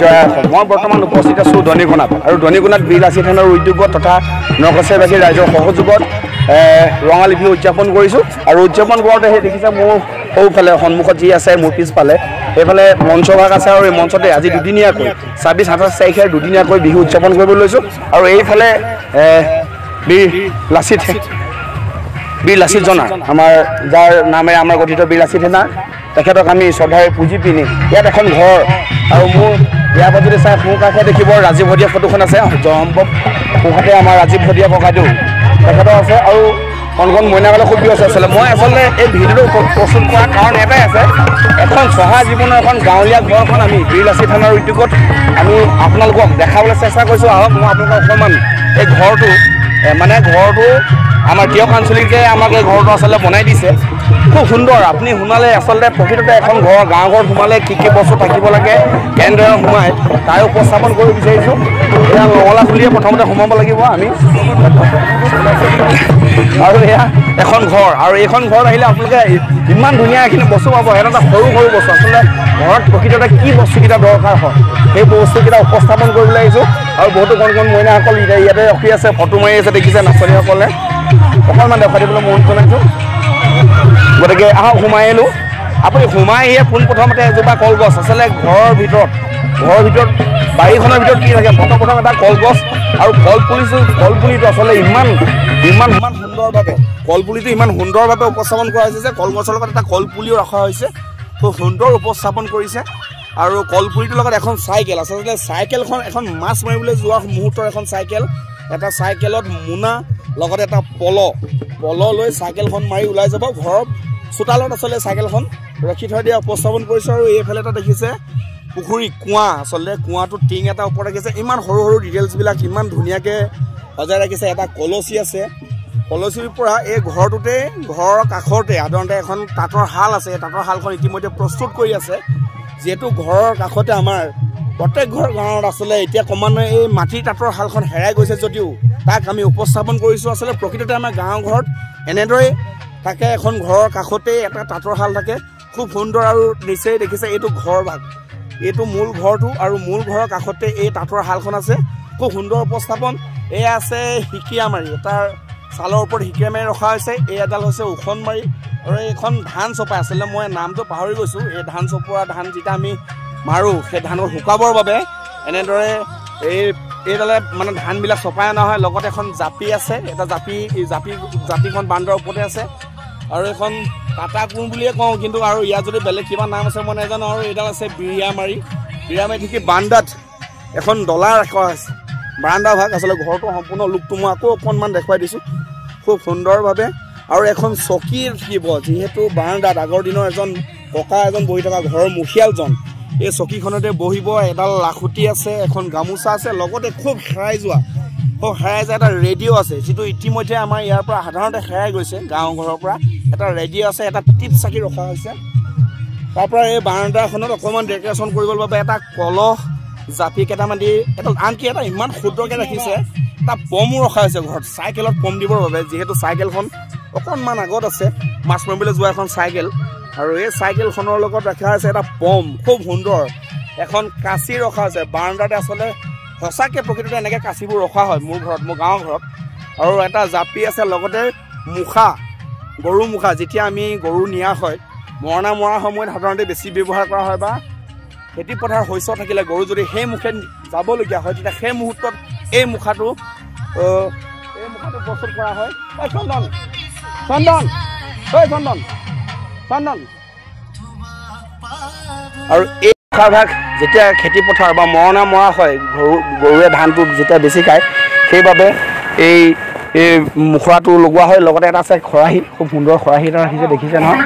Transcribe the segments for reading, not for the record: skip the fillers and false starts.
জয় অসম। মই বৰ্তমান উপস্থিত আছোঁ দনিকণাত আৰু দনিকণাত বীৰ লাচিত সেনাৰ উদ্যোগত তথা নকছাৰীবাসী ৰাইজৰ সহযোগত ৰঙালী বিহু উদযাপন কৰিছোঁ। আৰু উদযাপন কৰোঁতে সেই দেখিছে মোৰ সৌফালে সন্মুখত যি আছে মোৰ পিছফালে সেইফালে মঞ্চভাগ আছে আৰু এই মঞ্চতে আজি দুদিনীয়াকৈ 26 27 তাৰিখে দুদিনীয়াকৈ বিহু উদযাপন কৰিব লৈছোঁ। আৰু এইফালে বীৰ লাচিত জনা আমাৰ যাৰ নামেৰে আমাৰ গঠিত বীৰ লাচিত সেনা, তেখেতক আমি শ্ৰদ্ধাৰে পুজি পিনি ইয়াত এখন ঘৰ আৰু মোৰ ইয়াৰ পৰা যদি চাই সোঁ কাষে দেখিব ৰাজীৱ শদিয়া ফটোখন আছে, সম্ভৱ সোঁহাতে আমাৰ ৰাজীৱ শদিয়া ককাইদেউ তেখেতৰ আছে। আৰু কণ কণ মইনাসকলে খুব ব্যস্ত আছিলে। মই আচলতে এই ভিডিঅ'টো প্ৰস্তুত কৰাৰ কাৰণ এটাই আছে, এখন চহা জীৱনৰ এখন গাঁৱলীয়া ঘৰখন আমি বীৰ লাচিত থানাৰ উদ্যোগত আমি আপোনালোকক দেখাবলৈ চেষ্টা কৰিছোঁ। আহক মই আপোনালোকক অকণমান এই ঘৰটো মানে ঘৰটো আমাৰ টীয়ক আঞ্চলিকে আমাক এই ঘৰটো আচলতে বনাই দিছে, খুব সুন্দৰ। আপুনি সোমালে আচলতে প্ৰকৃততে এখন ঘৰ গাঁও ঘৰত সোমালে কি কি বস্তু থাকিব লাগে কেনেদৰে সোমাই তাৰে উপস্থাপন কৰিব বিচাৰিছোঁ। এয়া নঙলা খুলিয়ে প্ৰথমতে সোমাব লাগিব আমি। আৰু এয়া এখন ঘৰ আৰু এইখন ঘৰত আহিলে আপোনালোকে ইমান ধুনীয়া এইখিনি বস্তু পাব। এটা সৰু সৰু বস্তু আচলতে ঘৰত প্ৰকৃততে কি বস্তুকেইটা দৰকাৰ হয় সেই বস্তুকেইটা উপস্থাপন কৰিবলৈ আহিছোঁ। আৰু বহুতো কণ কণ মইনাসকল ইয়াতে ৰখি আছে, ফটো মাৰি আছে, দেখিছে নাচনীসকলে। অকণমান দেখুৱাই দিবলৈ মন জনাইছোঁ। গতিকে আহক সোমাই আহিলোঁ। আপুনি সোমাই আহিয়ে পোনপ্ৰথমতে এজোপা কলগছ, আচলতে ঘৰৰ ভিতৰত বাৰীখনৰ ভিতৰত কি থাকে, প্ৰথম এটা কলগছ আৰু কলপুলিটো আচলতে ইমান ইমান ইমান সুন্দৰভাৱে কলপুলিটো ইমান সুন্দৰভাৱে উপস্থাপন কৰা হৈছে যে কলগছৰ লগত এটা কলপুলিও ৰখা হৈছে, খুব সুন্দৰ উপস্থাপন কৰিছে। আৰু কলপুলিটোৰ লগত এখন চাইকেল, আচলতে চাইকেলখন এখন মাছ মাৰিবলৈ যোৱা মুহূৰ্তৰ এখন চাইকেল, এটা চাইকেলত মোনা লগতে এটা পল লৈ চাইকেলখন মাৰি ওলাই যাব। ঘৰৰ চোতালত আচলতে চাইকেলখন ৰাখি থৈ দিয়া উপস্থাপন কৰিছোঁ। আৰু এইফালে এটা দেখিছে পুখুৰী কুঁৱা, আচলতে কুঁৱাটো টিং এটা ওপৰত ৰাখিছে। ইমান সৰু সৰু ডিটেইলছবিলাক ইমান ধুনীয়াকৈ সজাই ৰাখিছে। এটা কলচী আছে, কলচীৰ পৰা এই ঘৰটোতে ঘৰৰ কাষতে সাধাৰণতে এখন তাঁতৰ শাল আছে, এই তাঁতৰ শালখন ইতিমধ্যে প্ৰস্তুত কৰি আছে। যিহেতু ঘৰৰ কাষতে আমাৰ প্ৰত্যেক ঘৰ গাঁৱত আচলতে এতিয়া ক্ৰমান্বয়ে এই মাটিৰ তাঁতৰ শালখন হেৰাই গৈছে যদিও তাক আমি উপস্থাপন কৰিছোঁ। আচলতে প্ৰকৃততে আমাৰ গাঁও ঘৰত এনেদৰেই থাকে, এখন ঘৰৰ কাষতেই এটা তাঁতৰ শাল থাকে, খুব সুন্দৰ। আৰু নিচেই দেখিছে এইটো ঘৰ ভাগ, এইটো মূল ঘৰটো আৰু মূল ঘৰৰ কাষতে এই তাঁতৰ শালখন আছে, খুব সুন্দৰ উপস্থাপন। এয়া আছে শিকিয়ামাৰি, তাৰ ছালৰ ওপৰত শিকিয়ামাৰি ৰখা হৈছে। এই এডাল হৈছে ওখনমাৰি আৰু এইখন ধান চপাই, আচলতে মই নামটো পাহৰি গৈছোঁ। এই ধান চপোৱা ধান যেতিয়া আমি মাৰোঁ সেই ধানৰ শুকাবৰ বাবে এনেদৰে এইডালে মানে ধানবিলাক চপাই অনা হয়। লগতে এখন জাপি আছে, এটা জাপি, এই জাপিখন বান্দৰ ওপৰতে আছে। আৰু এখন কাটা কোৰ বুলিয়ে কওঁ কিন্তু, আৰু ইয়াত যদি বেলেগ কিবা নাম আছে মই নাজানো। আৰু এইডাল আছে বিৰিয়ামাৰি, বিৰিয়ামাৰি ঠিকেই বান্দাত এখন ডলা ৰখা আছে, বাৰাণ্ডা ভাগ। আচলতে ঘৰটো সম্পূৰ্ণ লুকটো মই আকৌ অকণমান দেখুৱাই দিছোঁ খুব সুন্দৰভাৱে। আৰু এখন চকী থাকিব, যিহেতু বাৰাণ্ডাত আগৰ দিনৰ এজন ককা এজন বহি থকা ঘৰৰ মুখিয়ালজন এই চকীখনতে বহিব। এডাল লাখুটি আছে, এখন গামোচা আছে, লগতে খুব হেৰাই যোৱা এটা ৰেডিঅ' আছে, যিটো ইতিমধ্যে আমাৰ ইয়াৰ পৰা সাধাৰণতে হেৰাই গৈছে গাঁও ঘৰৰ পৰা। এটা ৰেডিঅ' আছে, এটা টিপ চাকি ৰখা হৈছে। তাৰপৰা এই বাৰাণ্ডাখনত অকণমান ডেক'ৰেশ্যন কৰিবৰ বাবে এটা কলহ জাপি কেইটামান দি এটা, আনকি এটা ইমান ক্ষুদ্ৰকৈ ৰাখিছে, এটা পমো ৰখা হৈছে ঘৰত চাইকেলত পম দিবৰ বাবে, যিহেতু চাইকেলখন অকণমান আগত আছে, মাছ মাৰিবলৈ যোৱা এখন চাইকেল। আৰু এই চাইকেলখনৰ লগত ৰখা হৈছে এটা পম, খুব সুন্দৰ এখন কাঁচি ৰখা হৈছে বাৰাণ্ডাতে। আচলতে সঁচাকৈ প্ৰকৃততে এনেকৈ কাঁচিবোৰ ৰখা হয় মোৰ ঘৰত, মোৰ গাঁৱৰ ঘৰত। আৰু এটা জাপি আছে, লগতে মুখা, গৰু মুখা, যেতিয়া আমি গৰু নিয়া হয় মৰণা মৰাৰ সময়ত সাধাৰণতে বেছি ব্যৱহাৰ কৰা হয়, বা খেতি পথাৰ শস্য থাকিলে গৰু যদি সেই মুখে যাবলগীয়া হয় তেতিয়া সেই মুহূৰ্তত এই মুখাটো প্ৰস্তুত কৰা হয়। চন্দন চন্দন ঐ চন্দন চন্দন। আৰু এই মুখাভাগ যেতিয়া খেতি পথাৰ বা মৰণা মৰা হয়, গৰুৱে ধানটো যেতিয়া বেছি খায় সেইবাবে এই মুখৰাটো লগোৱা হয়। লগতে এটা আছে খৰাহী, খুব সুন্দৰ খৰাহী এটা ৰাখিছে, দেখিছে নহয়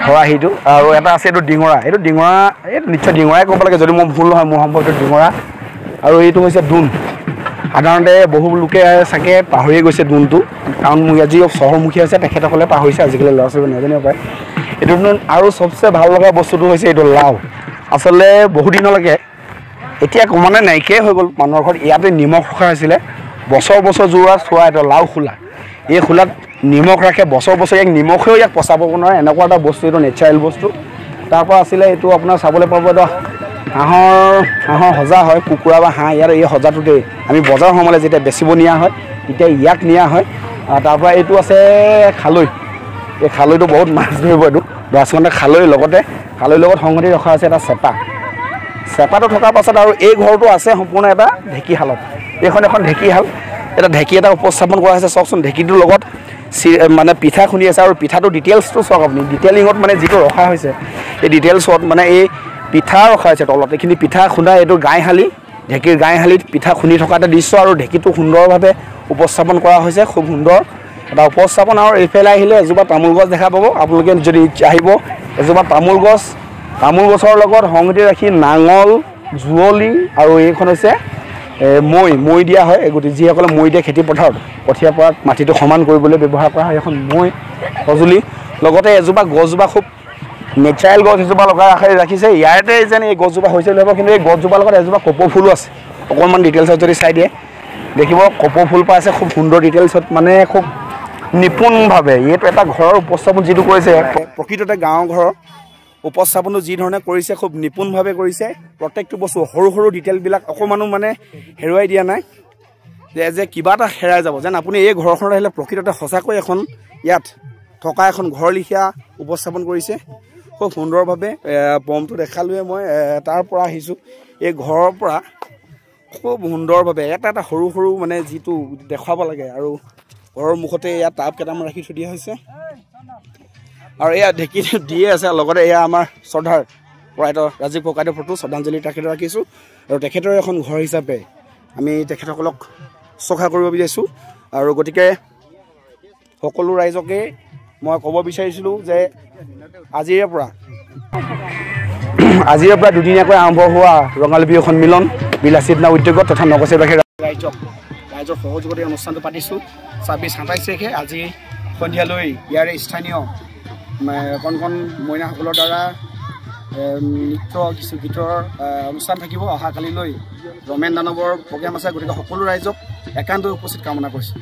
খৰাহীটো। আৰু এটা আছে এইটো ডিঙৰা, এইটো ডিঙৰা, এইটো নিশ্চয় ডিঙৰাই ক'ব লাগে যদি মই ভুল নহয়, মোৰ সম্ভৱ এইটো ডিঙৰা। আৰু এইটো হৈছে দোণ, সাধাৰণতে বহু লোকে চাগে পাহৰিয়ে গৈছে দোণটো, কাৰণ মোৰ ইয়াত যি চহৰমুখী আছে তেখেতসকলে পাহৰিছে, আজিকালি ল'ৰা ছোৱালী নাজানিব পাৰে এইটো দোণ। আৰু চবচে ভাল লগা বস্তুটো হৈছে এইটো লাও, আচলতে বহুদিনলৈকে এতিয়া ক্ৰমান্বয়ে নাইকিয়াই হৈ গ'ল মানুহৰ ঘৰত। ইয়াতে নিমখ ৰখা হৈছিলে বছৰ বছৰ যোৰা চোৱা এটা লাও খোলা, এই খোলাত নিমখ ৰাখে বছৰ বছৰ, ইয়াক নিমখেও ইয়াক পচাব নোৱাৰে, এনেকুৱা এটা বস্তু, এইটো নেচাৰেল বস্তু। তাৰপৰা আছিলে এইটো আপোনাৰ চাবলৈ পাব এটা হাঁহৰ সজা হয়, কুকুৰা বা হাঁহ ইয়াৰ এই সজাটোতে আমি বজাৰ সময়লৈ যেতিয়া বেচিব নিয়া হয় তেতিয়া ইয়াক নিয়া হয়। তাৰপৰা এইটো আছে খালৈ, এই খালৈটো বহুত মাছ ধৰিব, এইটো দৰাচলতে খালৈ লগতে খালৈৰ লগত সংগতি ৰখা হৈছে এটা চেপা। চেপাটো থকাৰ পাছত আৰু এই ঘৰটো আছে সম্পূৰ্ণ এটা ঢেঁকীশালত। এইখন এখন ঢেঁকীশাল, এটা ঢেঁকী এটা উপস্থাপন কৰা হৈছে। চাওকচোন ঢেঁকীটোৰ লগত মানে পিঠা খুন্দি আছে আৰু পিঠাটো ডিটেইলছটো চাওক আপুনি, ডিটেইলিঙত মানে যিটো ৰখা হৈছে এই ডিটেইলছত মানে এই পিঠা ৰখা হৈছে তলত, এইখিনি পিঠা খুন্দা এইটো গাইশালি, ঢেঁকীৰ গাইশালিত পিঠা খুন্দি থকা এটা দৃশ্য আৰু ঢেঁকীটো সুন্দৰভাৱে উপস্থাপন কৰা হৈছে, খুব সুন্দৰ এটা উপস্থাপন। আৰু এইফালে আহিলে এজোপা তামোল গছ দেখা পাব আপোনালোকে, যদি আহিব এজোপা তামোল গছ, তামোল গছৰ লগত সংগতি ৰাখি নাঙল, যুঁৱলি আৰু এইখন হৈছে মৈ, মৈ দিয়া হয়। এই গোটেই যিসকলে মৈ দিয়ে খেতি পথাৰত কঠীয়া পৰাত মাটিটো সমান কৰিবলৈ ব্যৱহাৰ কৰা হয় এখন মৈ সঁজুলি। লগতে এজোপা গছজোপা খুব নেচাৰেল গছ এজোপা লগাই ৰাখিছে, ইয়াতে যেন এই গছজোপা হৈছে বুলি ভাবো, কিন্তু এই গছজোপাৰ লগত এজোপা কপৌ ফুলো আছে। অকণমান ডিটেইলছত যদি চাই দিয়ে দেখিব কপৌ ফুল পাই আছে, খুব সুন্দৰ ডিটেইলছত মানে খুব নিপুণভাৱে এইটো এটা ঘৰৰ উপস্থাপন যিটো কৰিছে, প্ৰকৃততে গাঁৱৰ ঘৰৰ উপস্থাপনটো যি ধৰণে কৰিছে খুব নিপুণভাৱে কৰিছে। প্ৰত্যেকটো বস্তু সৰু সৰু ডিটেইলবিলাক অকণমানো মানে হেৰুৱাই দিয়া নাই, যে কিবা এটা হেৰাই যাব যেন আপুনি এই ঘৰখনত আহিলে প্ৰকৃততে সঁচাকৈ এখন ইয়াত থকা এখন ঘৰ লিখীয়া উপস্থাপন কৰিছে খুব সুন্দৰভাৱে। বমটো দেখালোৱে মই, তাৰ পৰা আহিছোঁ এই ঘৰৰ পৰা খুব সুন্দৰভাৱে এটা এটা সৰু সৰু মানে যিটো দেখুৱাব লাগে। আৰু ঘৰৰ মুখতে ইয়াত টাব কেইটামান ৰাখি থৈ দিয়া হৈছে আৰু এয়া ঢেঁকী দিয়ে আছে। লগতে এয়া আমাৰ শ্ৰদ্ধাৰ প্ৰয়াত ৰাজীৱ ককাইদেউৰ ফটো শ্ৰদ্ধাঞ্জলি তেখেতৰ ৰাখিছোঁ আৰু তেখেতৰ এখন ঘৰ হিচাপে আমি তেখেতসকলক চখা কৰিব বিচাৰিছোঁ। আৰু গতিকে সকলো ৰাইজকে মই ক'ব বিচাৰিছিলোঁ যে আজিৰে পৰা দুদিনীয়াকৈ আৰম্ভ হোৱা ৰঙালী বিহু সন্মিলন বিলাসীপাৰা উদ্যোগত তথা নগৰবাসী ৰাইজৰ সহযোগত এই অনুষ্ঠানটো পাতিছোঁ। 26-27 তাৰিখে আজি সন্ধিয়ালৈ ইয়াৰে স্থানীয় কণ কণ মইনাসকলৰ দ্বাৰা নৃত্য কিছু গীতৰ অনুষ্ঠান থাকিব। অহাকালিলৈ ৰমেন দানৱৰ প্ৰগ্ৰেম আছে, গতিকে সকলো ৰাইজক একান্তই উপস্থিত কামনা কৰিছোঁ।